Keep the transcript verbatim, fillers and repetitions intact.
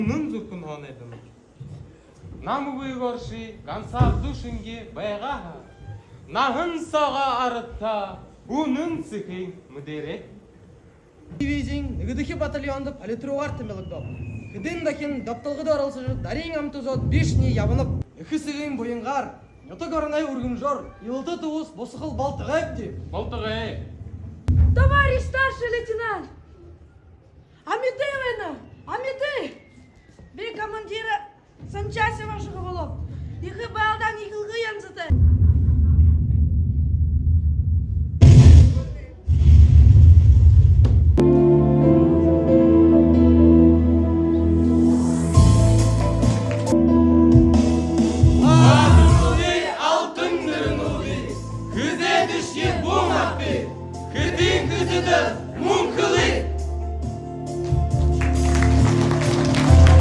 Үнэн зүрхэнһөө найданаб. Намгүй орши гансаараа шэнги байгаа һаа, наһан соогоо арадта үнэн сэхын мэдэрээ. Дивизиин нэгэдэхи батальондо политругаар тэмдэглэгдөөб. Хэдэн дахин добтолгодо оролсожо, дарын амта үзөөд, бишни ябанаб. Эхэ эсэгын буянгаар нютаг ороной үргэмжөөр илалтын түбэс бусахал болтогойбди. Болтогой. Товарищ старший лейтенант! Амиды байна! Амиды! Би командирай санчаси бошохо болооб. Ехэ баалдаа нэгэлгэ янзатай.